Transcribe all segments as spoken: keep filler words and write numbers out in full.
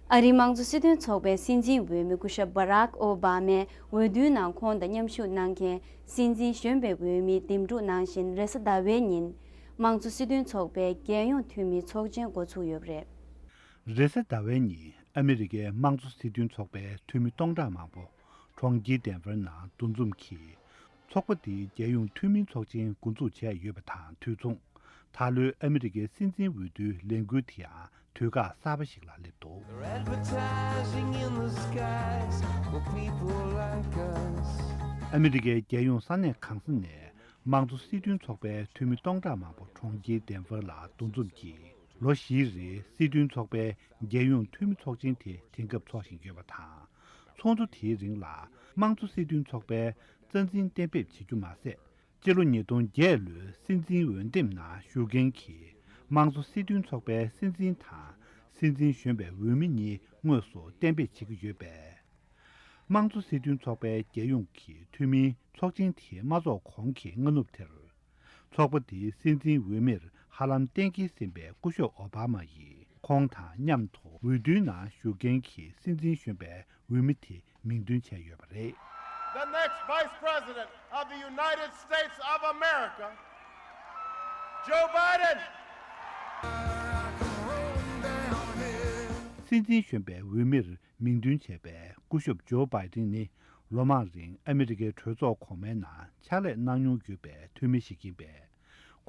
ཨ་རིའི་དམངས་གཙོ་སྲིད་དོན་ཚོགས་པའི་སྲིད་འཛིན་འོས་མི་སྐུ་ཞབས་Barack Obama་འོས་བསྡུའི་ནང་ཁོང་དང་མཉམ་ཞུགས་གནང་མཁན་སྲིད་འཛིན་གཞོན་པའི་འོས་མི་འདེམས་སྒྲུག་གནང་བཞིན་རེས་གཟའ་ཟླ་བའི་ཉིན་དམངས་གཙོ་སྲིད་དོན་ཚོགས་པའི་རྒྱལ་ཡོངས་འཐུས་མིའི་ཚོགས་ཆེན་འགོ་ཚུགས་ཡོད་པ་རེད། རེས་གཟའ་ཟླ་བའི་ཉིན་ཨ་མི་རི་ཀའི་དམངས་གཙོ་སྲིད་དོན་ཚོགས་པའི་འཐུས་མི་སྟོང་ཕྲག་མང་པོ་གྲོང་ཁྱེར་ཌེན་ཝར་ནང་འདུ་འཛོམས་ཀྱིས། ཚོགས་པ་འདིའི་རྒྱལ་ཡོངས་འཐུས་མིའི་ཚོགས་ཆེན་འགོ་འཛུགས་བྱས་ཡོད་པ་དང་དུས་མཚུངས། ད་ལོའི་ཨ་མི་རི་ཀའི་སྲིད་འཛིན་འོས་བསྡུའི་ལས་འགུལ་དེ་ཡང་དུས་བཀག་གསར་པ་ཞིག་ལ་སླེབས་འདུག Advertising in the skies for people like us. ཨ་མི་རི་ཀའི་རྒྱལ་ཡོངས་ས་གནས་གང་ས་ནས་དམངས་གཙོ་སྲིད་དོན་ཚོགས་པའི་འཐུས་མི་སྟོང་ཕྲག་མང་པོ་གྲོང་ཁྱེར་ཌེན་ཝར་ལ་འདུ་འཛོམས་ཀྱིས། ལོ་བཞིའི་རིང་སྲིད་དོན་ཚོགས་པའི་རྒྱལ་ཡོངས་འཐུས་མི་ཚོགས་ཆེན་དེ་དེང་སྐབས་འཚོགས་བཞིན་ཡོད་པ་དང་། ཚོགས་འདུ་དེའི་རིང་ལ་དམངས་གཙོ་སྲིད་དོན་ཚོགས་པའི་རྩ་འཛིན་གཏན་འབེབས་བྱེད་རྒྱུ་མ་ཟད། སྤྱི་ལོ་ཉིས་སྟོང་བརྒྱད་ལོའི་སྲིད་འཛིན་འོས་འདེམས་ནང་ཞུགས་མཁན་གྱི་དམངས་གཙོ་སྲིད་དོན་ཚོགས་པའི་སྲིད་འཛིན་དང་སྲིད་འཛིན་གཞོན་པའི་འོས་མི་གཉིས་དངོས་སུ་གཏན་འབེབས་བྱེད་ཀྱི་ཡོད་པས། དམངས་གཙོ་སྲིད་དོན་ཚོགས་པའི་རྒྱལ་ཡོངས་ཀྱི་འཐུས་མིའི་ཚོགས་ཆེན་དེ་མ་འཚོགས་གོང་གི་སྔ་ནུབ་དེར། ཚོགས་པ་དེའི་སྲིད་འཛིན་འོས་མིར་ཧ་ལམ་གཏན་འཁེལ་ཟིན་པའི་སྐུ་ཞབས་ཨོ་བྷ་མ་ཡིས་ཁོང་དང་མཉམ་དུ་འོས་བསྡུའི་ནང་ཞུགས་མཁན་གྱི་སྲིད་འཛིན་གཞོན་པའི་འོས་མི་དེ་མིང་འདོན་བྱས་ཡོད་པ་རེད། The next Vice President of the United States of America, Joe Biden. སྲིད་འཛིན་གཞོན་པའི་འོས་མིར་མིང་འདོན་བྱས་པའི་སྐུ་ཞབས་ཇོ་བྷའི་ཏིན་ནི་ལོ་མང་རིང་ཨ་མི་རི་ཀའི་གྲོས་ཚོགས་གོང་མའི་ནང་ཕྱག་ལས་གནང་མྱོང་ཡོད་པའི་འཐུས་མི་ཞིག་ཡིན་པས།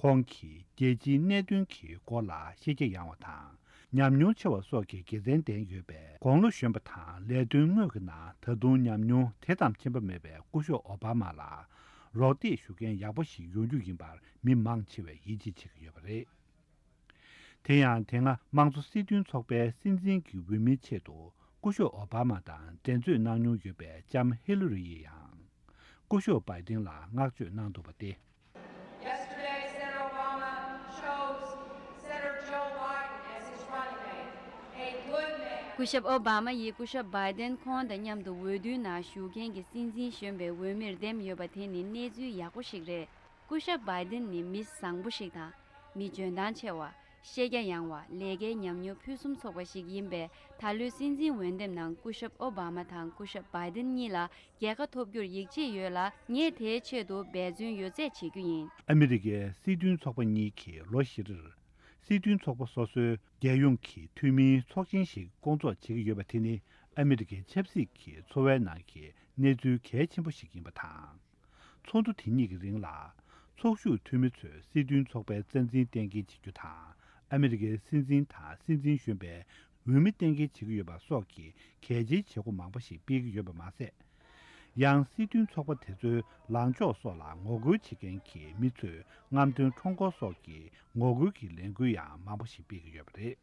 ཁོང་གིས་རྒྱལ་སྤྱིའི་གནད་དོན་གྱི་སྐོར་ལ་ཤེས་རྒྱ་ཡངས་པ་དང་། ཉམས་མྱོང་ཆེ་བ་སོགས་ཀྱི་དགེ་མཚན་ལྡན་ཡོད་པས། དགུང་ལོ་གཞོན་པ་དང་ལས་དོན་དངོས་ཀྱི་ནང་ད་དུང་ཉམས་མྱོང་དེ་ཙམ་ཕྱིན་པ་མེད་པའི་སྐུ་ཞབས་ཨོ་བྷ་མ་ལ་རོགས་འདེགས་ཞུ་མཁན་ཡག་པོ་ཞིག་ཡོང་རྒྱུ་ཡིན་པར་མི་མང་ཆེ་བས་ཡིད་ཆེས་བྱེད་ཀྱི་ཡོད་པ་རེད། དེ་ཡང་དེ་སྔ་དམངས་གཙོ་སྲིད་དོན་ཚོགས་པའི་སྲིད་འཛིན་གྱི་འོས་མིའི་ཆེད་དུ་སྐུ་ཞབས་ཨོ་བྷ་མ་དང་འགྲན་རྩོད་གནང་མྱོང་ཡོད་པའི་ལྕམ་ཧི་ལ་རི་ཡིས་ཡང་། སྐུ་ཞབས་བྷའི་ཏིན་ལ་བསྔགས་བརྗོད་གནང་འདུག་པ་སྟེ། Yesterday, Senator Obama chose Senator Joe Biden as his running mate, a good man. སྐུ་ཞབས་ཨོ་བྷ་མ་ཡིས་སྐུ་ཞབས་བྷའི་ཏིན་ཁོང་དང་མཉམ་དུ་འོས་བསྡུའི་ནང་ཞུགས་མཁན་གྱི་སྲིད་འཛིན་གཞོན་པའི་འོས་མིར་འདེམས་ཡོད་པ་དེ་ནི་གནས་ཚུལ་ཡག་པོ་ཞིག་རེད། སྐུ་ཞབས་བྷའི་ཏིན་ནི་མི་བཟང་པོ་ཞིག་དང་། མི་འཇོན་ཐང་ཆེ་བ། ཤེས་རྒྱ་ཡངས་པ། ལས་ཀའི་ཉམས་མྱོང་ཕུན་སུམ་ཚོགས་པ་ཞིག་ཡིན་པས། ད་ལོའི་སྲིད་འཛིན་འོས་འདེམས་ནང་སྐུ་ཞབས་ཨོ་བྷ་མ་དང་སྐུ་ཞབས་བྷའི་ཏིན་གཉིས་ལ་རྒྱལ་ཁ་ཐོབ་རྒྱུར་ཡིད་ཆེས་ཡོད་ལ། ངས་དེའི་ཆེད་དུ་འབད་བརྩོན་ཡོད་ཚད་བྱེད་རྒྱུ་ཡིན། ཨ་མི་རི་ཀའི་སྲིད་དོན་ཚོགས་པ་གཉིས་ཀྱིས་ལོ་བཞི་རེར། སྲིད་དོན་ཚོགས་པ་སོ་སོའི་རྒྱལ་ཡོངས་ཀྱི་འཐུས་མིའི་ཚོགས་ཆེན་ཞིག་སྐོང་ཚོགས་བྱེད་ཀྱི་ཡོད་པ་དེ་ནི་ཨ་མི་རི་ཀའི་ཆབ་སྲིད་ཀྱི་འཚོ་བའི་ནང་གི་གནས་ཚུལ་གལ་ཆེན་པོ་ཞིག་ཡིན་པ་དང་། ཚོགས་འདུ་དེ་གཉིས་ཀྱི་རིང་ལ། ཚོགས་ཞུགས་འཐུས་མི་ཚོས་སྲིད་དོན་ཚོགས་པའི་རྩ་འཛིན་གཏན་འཁེལ་བྱེད་རྒྱུ་དང་། ཨ་མི་རི་ཀའི་སྲིད་འཛིན་དང་སྲིད་འཛིན་གཞོན་པའི་འོས་མི་གཏན་འཁེལ་བྱེད་ཀྱི་ཡོད་པ་སོགས་ཀྱི་གལ་ཆེའི་བྱེད་སྒོ་མང་པོ་ཞིག་སྤེལ་གྱི་ཡོད་པ་མ་ཟད། ཡང་སྲིད་དོན་ཚོགས་པ་དེ་ཚོའི་ལངས་ཕྱོགས་སོགས་ལ་ངོ་རྒོལ་བྱེད་མཁན་གྱི་མི་ཚོས་རྔམ་སྟོན་ཁྲོམ་སྐོར་སོགས་ཀྱི་ངོ་རྒོལ་གྱི་ལས་འགུལ་ཡང་མང་པོ་ཞིག་སྤེལ་གྱི་ཡོད་པ་རེད།